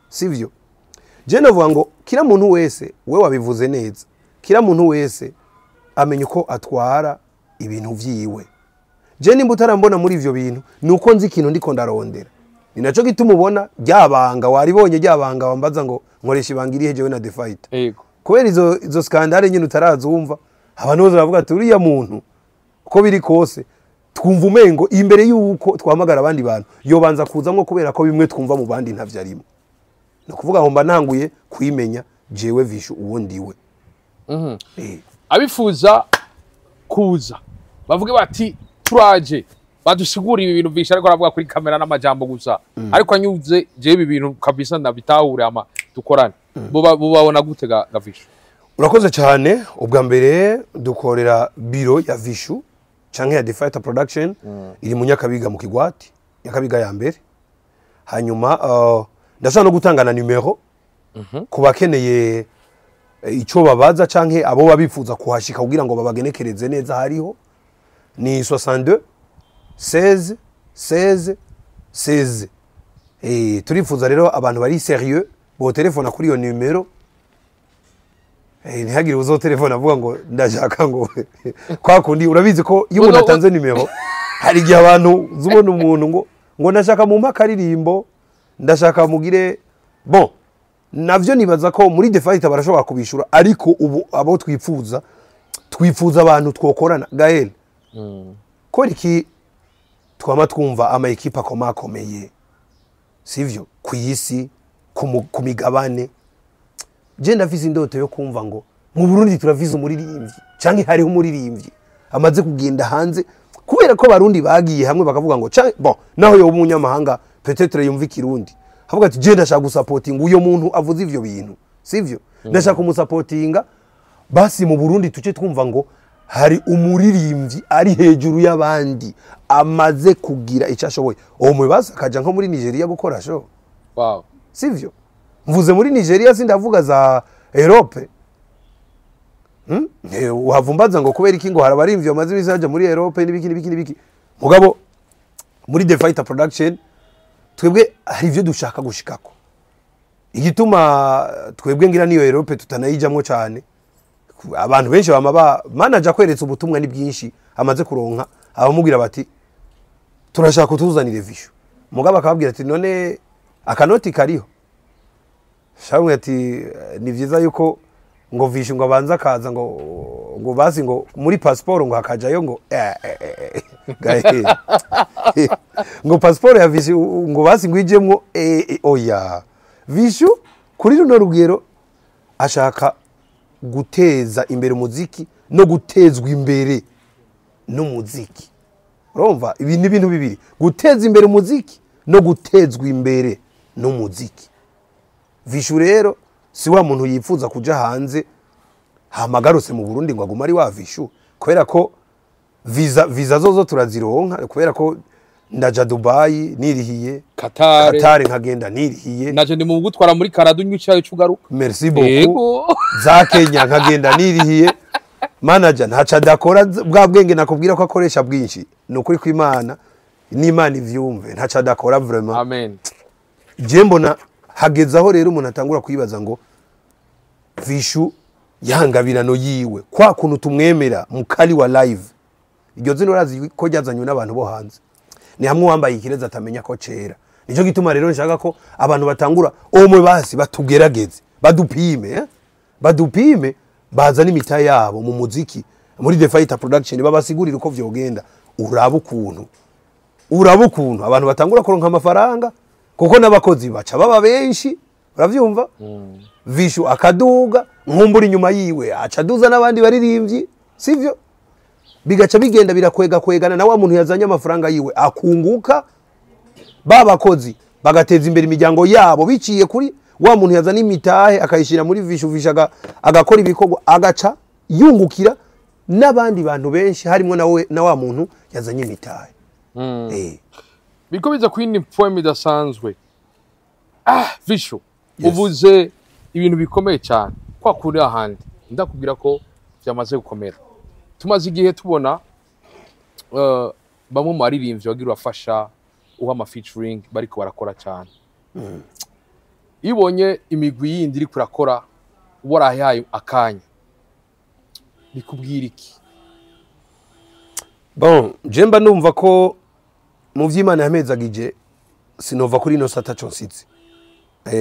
sivyo? Je navuga ngo kila muntu wese, we wabivuze neza, kila muntu wese amenya uko atwara ibintu vyiwe. Je nimba utarambona muri ivyo bintu, nuko nzi ikintu ndiko ndarondera. Ni naco gituma ubona ryabanga waribonye, ryabanga wambaza ngo nkoresha ibanga irihe jewe na The Fighter. Kubera izo skandale nyine utarazumva, abantu bose baravuga ati uriya muntu uko biri kose twumva umengo imbere yuko twahamagara abandi bantu yobanza kuzamwo, kubera ko bimwe twumva mu bandi ntavyo arimo. Ni ukuvuga ngo mba ntanguye kwimenya jewe Vishu uwo ndiwe. Abifuza kuza bavuge bati turaje badusigura ibi bintu Vishu ariko aravuga kuri kamera n'amajambo gusa, ariko anyuze jewe ibi bintu kabisa ndabitahure ama dukorane. Bubabona gute ga Vishu? Urakoze cyane. Ubwa mbere dukorera biro ya Vishu canke ya The Fighter Production, iri mu Nyakabiga mu Kigwati, Nyakabiga ya mbere. Hanyuma ndashobora no gutanga na numero ku bakeneye ico babaza canke abo babifuza kuhashika kugira ngo babagenekereze neza. Hariho ni 62 16 16 16. Turifuza rero abantu bari sérieux bo telefona kuri iyo numero. Ntihagire uzotelefona avuga ngo ndashaka ngo kwa kundi. Urabizi ko iyo umuntu atanze numero hari igihe abantu uzubona umuntu ngo ndashaka mu akaririmbo, ndashaka mugire bon. Navyo nibaza ko muri The Fighter barashobora kubishura, ariko ubu abo twifuza abantu twokorana. Gael, kubera iki twama twumva ama ekipa akomakomeye, sivyo, ku isi, ku migabane? Je ndafise indoto yo kumva ngo mu Burundi turafise umuririmbyi. Canke hariho umuririmbyi amaze kugenda hanze kubera ko Barundi bagiye hamwe bakavuga ngo canke bon, naho yoba umunyamahanga, peut-être yumva Ikirundi, avuga ati: "Je ndashaka gusapotinga uyo muntu avuze ivyo bintu, sivyo? Ndashaka kumusapotinga." Basi mu Burundi tuce twumva ngo hari umuririmbyi ari hejuru y'abandi amaze kugira icyo ashoboye, uwo mubaza akaja nko muri Nigeria gukora show. Sivyo? Mvuze muri Nigeria, sindavuga za Europe. Uhavumbaza ngo kubera iki, ngo hari abarimvyi bamaze imisi baja muri Europe n'ibiki n'ibiki n'ibiki. Mugabo muri The Fighter Production twebwe hari ivyo dushaka gushikako. Igituma twebwe ngira niyo Europe tutanayijamwo cane, abantu benshi bama ba manager kweretse ubutumwa ni bwinshi amaze kuronka, abamubwira bati: "Turashaka kutuzanire Vishu." Mugabo akababwira ati: "None akanoti kariho?" Shamwe ati: "Ni vyiza yuko ngo Vishu ngo abanza akaza ngo basi ngo muri passport ngo hakajayo ngo gahe ngo passport ya Vishu ngo basi ngo ijemwo." Oya, Vishu kuri runo rugero ashaka guteza imbere umuziki no gutezwa imbere n'umuziki. Urumva, ibi ni ibintu bibiri: guteza imbere umuziki no gutezwa imbere n'umuziki. Vishu rero si wa muntu yifuza kuja hanze hamagarutse mu Burundi ngo agume ari wa Vishu, kubera ko visa zozo turazironka, kubera ko ndaja Dubai nirihiye, Qatar. Qatar nkagenda nirihiye. Naje ndi mu gutwara muri Canada, unywa icyayi cugaruka. Merci beaucoup. Za Kenya nkagenda nirihiye. Manager ntaco adakora, bwa bwenge nakubwira ko akoresha bwinshi, ni ukuri kw'Imana, n'Imana ivyumve, ntaco adakora vraiment. Amen. Je mbona hageze aho rero umuntu atangura kwibaza ngo Vishu yangabirano yiwe, kwa kuntu tumwemera mukali wa live, iryo zina urazi ko ryazanywe n'abantu bo hanze, ni hamwe uwambaye ikirezi atamenya ko cera. Nicyo gituma rero nshaka ko abantu batangura omwe basi batugerageze, badupime, eh? Badupime, bazane imita yabo mu muziki muri The Fighter Production, babasigurire uko vyogenda. Uraba ukuntu abantu batangura kuronka amafaranga, kuko n'abakozi baca baba benshi, uravyumva? Vishu akaduga, nkumbura inyuma yiwe aca aduza n'abandi baririmbyi, sivyo? Bigaca bigenda birakwega kwegana, na wa muntu yazanye amafaranga yiwe akunguka, ba bakozi bagateza imbere imiryango yabo biciye kuri wa muntu yazana imitahe akayishyira muri Vishu. Vishu agakora ibikorwa, agaca yungukira n'abandi bantu benshi, harimo nawe na wa muntu yazanye imitahe. Biriko biza ku yindi poem idasanzwe. Vishu, uvuze ibintu bikomeye cyane kwa kuri ahandi, ndakubwira ko byamaze gukomera. Tumaze igihe tubona bamwe mu baririmbyi bagira bafasha uha ama featuring bariko barakora cyane. Iyo ubonye imigwi yindi iriko irakora warahaye akanya, bikubwira iki? Bon, je mba numva ko mu vy'Imana yamezagije sinova kuri ino si ataco nsize.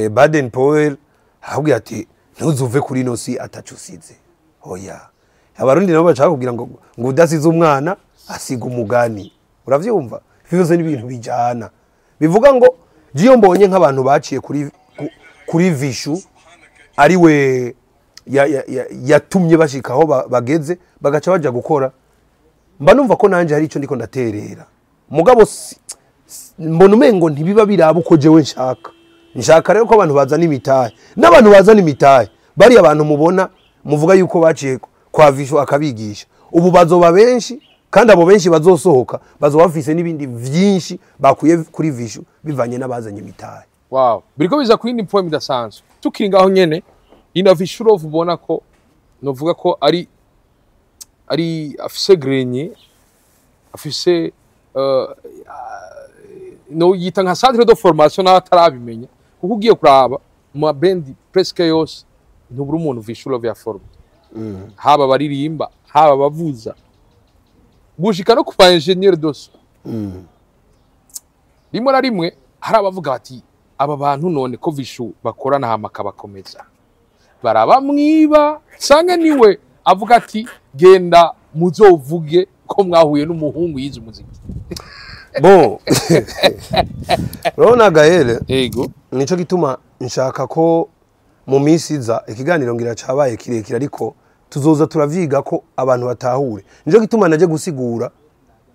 Baden Powell ahabwira ati: "Ntuzuve kuri ino si ataco usize." Oya, Abarundi nabo bashaka kugira ngo udasize umwana asiga umugani, uravyumva? Vyose ni ibintu bijana. Bivuga ngo jiyo mbonye nk'abantu baciye kuri Vishu, ari we yatumye bashika aho bageze, bagaca baja gukora, mba numva ko nanje hari ico ndiko ndaterera. Mugabo mbona umengo ntibiba biraba uko jewe nshaka. Nshaka rero ko abantu bazana imitahe, n'abantu bazana imitahe bariya abantu mubona muvuga yuko baciye kwa Vishu akabigisha, ubu bazoba benshi, kandi abo benshi bazosohoka bazoba bafise n'ibindi vyinshi bakuye kuri Vishu bivanye n'abazanye imitahe. Wow, biriko biza ku yindi poem idasanzwe. Tukiri ngaho nyene, ina Vishu Love, ubona ko novuga ko ari afise grenier, afise no yita nka centre de formation naho atarabimenya, kuko ugiye kuraba mu mabendi presque yose ntubura umuntu Vishu Love yaforme, haba abaririmba, haba abavuza, gushika no ku ba ingénieur de son. Rimwe na rimwe hari abavuga bati: "Aba bantu none ko Vishu bakorana hama akabakomeza, barabamwiba?" Canke niwe avuga ati: "Genda muzovuge ko mwahuye n'umuhungu yize umuziki"? Bon, urabona Gaël, Yego. nico gituma nshaka ko mu minsi iza ikiganiro ngira cabaye kirekire, ariko Tuzoza turavyiga ko abantu batahure. Nico gituma naje gusigura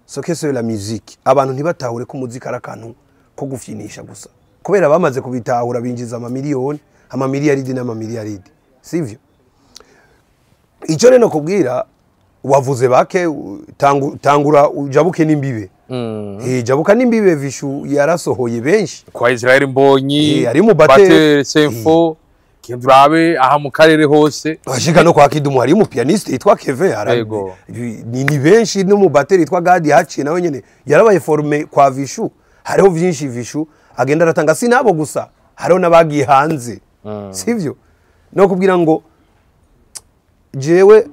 ce que c'est la musique, abantu ntibatahure ko umuziki ari akantu ko gufyinisha gusa, kubera bamaze kubitahura binjiza amamiliyoni, amamiliyaridi n'amamiliyaridi, sivyo? Icyo rero kubwira wavuze bake, tangura ujabuke n'imbibe. Jabuka n'imbibe, Vishu yarasohoye benshi. Kwa Israel Mbonyi, ari mu bateri. Bateri Senfo, Kendurabe aha mu karere hose. Ashika no kwa Kidumu hari umu pianiste yitwa Kevin ni benshi, no mu bateri yitwa Gadi haciye nawe nyene yarabaye formé kwa Vishu. Hariho vyinshi Vishu agenda aratanga, si nabo gusa, hariho n'abagiye hanze, sivyo? No kubwira ngo jewe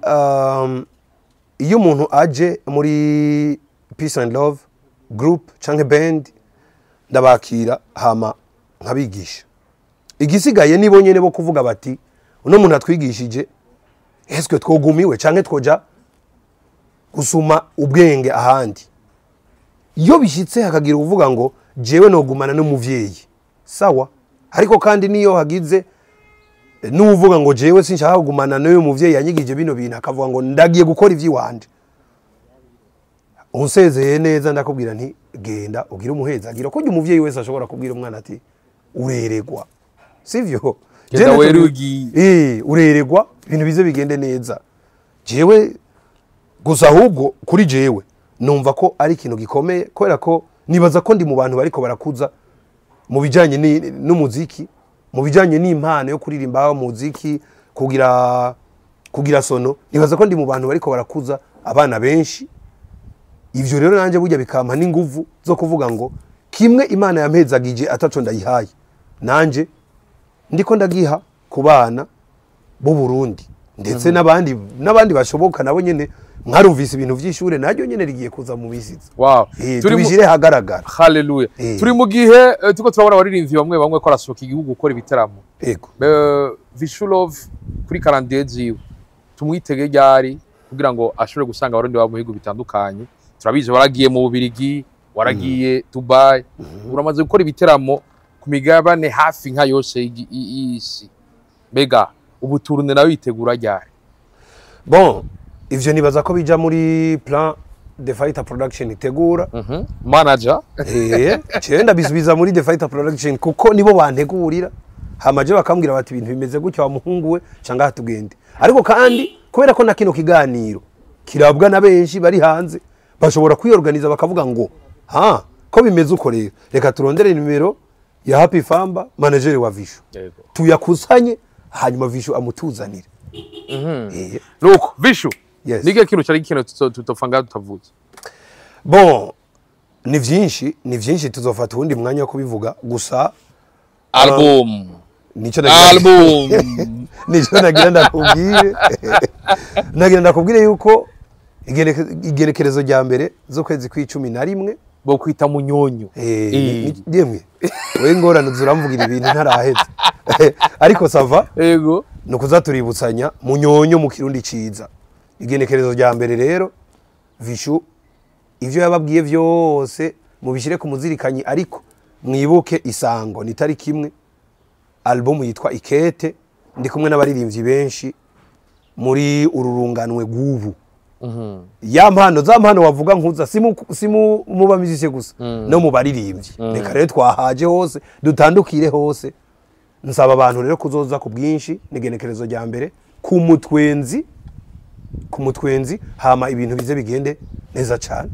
iyo umuntu aje muri Peace and Love group canke band, ndabakira hama nkabigisha. Igisigaye nibo nyene bo kuvuga bati: "Uno muntu atwigishije, eske twogumiwe canke twoja gusuma ubwenge ahandi?" Iyo bishitse hakagira uvuga ngo: "Jewe nogumana n'umuvyeyi," sawa. Ariko kandi niyo hagize n'uvuga ngo: "Jewe sinshaka kugumana n'uyu muvyeyi yanyigije bino bintu," akavuga ngo: "Ndagiye gukora ivy'iwanje," unsezeye neza, ndakubwira nti: "Genda ugire umuhezagiro." Kurya umuvyeyi wese ashobora kubwira umwana ati: "Ureregwa," sivyo? Genda Jewe were ugiye. Ureregwa, ibintu bize bigende neza. Jewe gusa ahubwo kuri jewe numva ko ari ikintu gikomeye, kubera ko nibaza ko ndi mu bantu bariko barakuza mu bijanye n'umuziki, mu bijanye n'impano yo kuririmba umuziki, kugira sono. Nibaza ko ndi mu bantu bariko barakuza abana benshi. Ivyo rero nanje burya bikampa n'inguvu zo kuvuga ngo kimwe Imana yampezagije ataco ndayihaye, nanje ndiko ndagiha ku bana b'u Burundi, ndetse n'abandi bashoboka nabo nyene. Mwarumvise ibintu vy'ishure naryo nyene rigiye kuza mu bisiza. Tubishire hagaragara. Haleluya. Turi mu gihe turiko turabona abaririmbyi bamwe bamwe ko arasohoka igihugu gukora ibitaramo. Vishu Love kuri calendrier ziwe tumwitege ryari kugira ngo ashobore gusanga abarundi baba mu bihugu bitandukanye? Turabizi waragiye mu Bubirigi, waragiye Dubai, uramaze gukora ibiteramo ku migabane hafi nka yose y'isi. Mbega ubu tournée nawe yitegura ryari? Bon, ivyo nibaza ko bija muri plan The Fighter Production itegura. Manager. Jewe ndabisubiza muri The Fighter Production kuko nibo bantegurira, hama je bakambwira bati: "Ibintu bimeze gutya wa muhungu we, canga tugende." Ariko kandi kubera ko na kino kiganiro kirabwa na benshi bari hanze, bashobora kwiorganiza bakavuga ngo: "Ha ko bimeze uko rero, reka turondere nimero ya Happy Famba, manager wa Vishu, tuyakusanye, hanyuma Vishu amutuzanire." Nuko Vishu, Yes. nige kintu cyari gikenewe tutopfa tutavuze? Bon, ni vyinshi, ni vyinshi, tuzofata uwundi mwanya wo kubivuga gusa. Album. Nico nagira Album. Nico nagira ndakubwire, nagira ndakubwire yuko igenekerezo rya mbere z'ukwezi kw'icumi na rimwe, Bo kwita Munyonyo. Yemwe we, ingorane zuramvugira ibintu ntaraheza, ariko ça va. Ni ukuza tuributsanya Munyonyo mu Kirundi ciza. Igenekerezo rya mbere rero, Vishu ivyo yababwiye vyose mubishire ku muzirikanyi, ariko mwibuke isango ni tariki 1, album yitwa Ikete, ndi kumwe n'abaririmbyi benshi muri uru runganwe rw'ubu. Ya mpano, za mpano wavuga nkuza, si mu bamizise gusa, no mu baririmbyi. Reka rero twahaje hose, dutandukire hose. Nsaba abantu rero kuzoza ku bwinshi, n'igenekerezo rya mbere ku mutwenzi, ku mutwenzi, hama ibintu bize bigende neza cyane.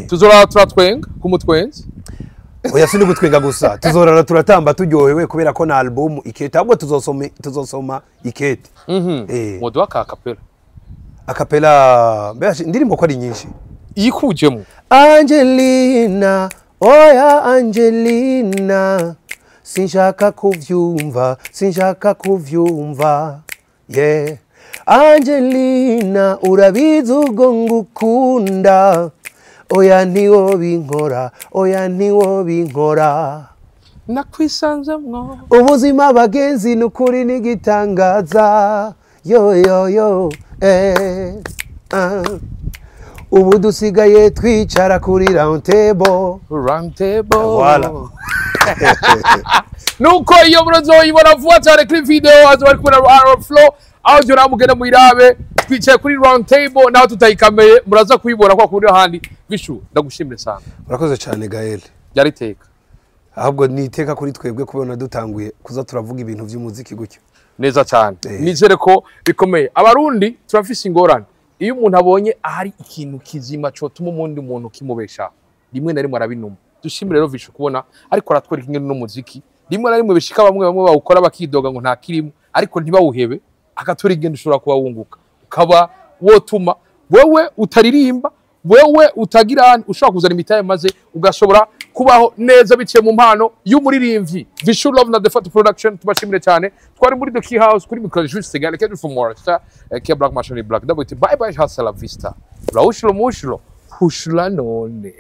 Tuzora turatwenga ku mutwenzi. Oya, si gutwenga gusa, tuzorara turatamba turyohewe, kubera ko na album Ikete, ahubwo tuzosoma Ikete. Muduha ka acapella. Acapella? Mbega indirimbo ko ari nyinshi? Yikujemo. Angelina, oya Angelina, sinshaka kuvyumva, sinshaka kuvyumva, yeah. Angelina, urabizi ubwo ngukunda, oya ntiwo binkora, oya ntiwo binkora. Nakwisanzemwo. Ubuzima bagenzi ni ukuri n'igitangaza, yo yo yo, ah. Ubu dusigaye twicara kuri round table. Round table. Voilà. Nuko iyo muzoyibona vuba cyane kuri video, azoba ari kumwe na Aaron Flow. Audio nawe mugende muyirabe. Twicaye kuri round table, naho tutayikameye muraza kuyibona kwa kuri ahandi. Vichou, ndagushimire sana. Urakoze cyane, Gael. Byari iteka. Ahubwo ni iteka kuri twebwe kubona dutanguye kuza turavuga ibintu by'umuziki gutyo. Neza cyane. Nizere ko bikomeye. Abarundi turafise ingorane, iyo umuntu abonye ahari ikintu kizima cotuma umundi muntu kimubesha, rimwe na rimwe arabinuma. Dushimire rero Vichou kubona ariko aratwereka ingene n'umuziki rimwe na rimwe bishika bamwe bamwe bawukora bakidoga ngo nta kirimo, ariko ntibawuhebe, akatwereka ingene ushobora kuba wunguka, ukaba wotuma wewe utaririmba, wewe utagira, ushobora kuzana imitahe maze ugashobora kubaho neza biciye mu mpano y'umuririmbyi. Vichou Love na The Photo Production, tubashimire cyane. Twari muri The Key House, kuri micro Juste Gale Kedu from Morista Ke Black Machine Black Double. Bye bye, hasta la vista, raushlo mushlo hushla none.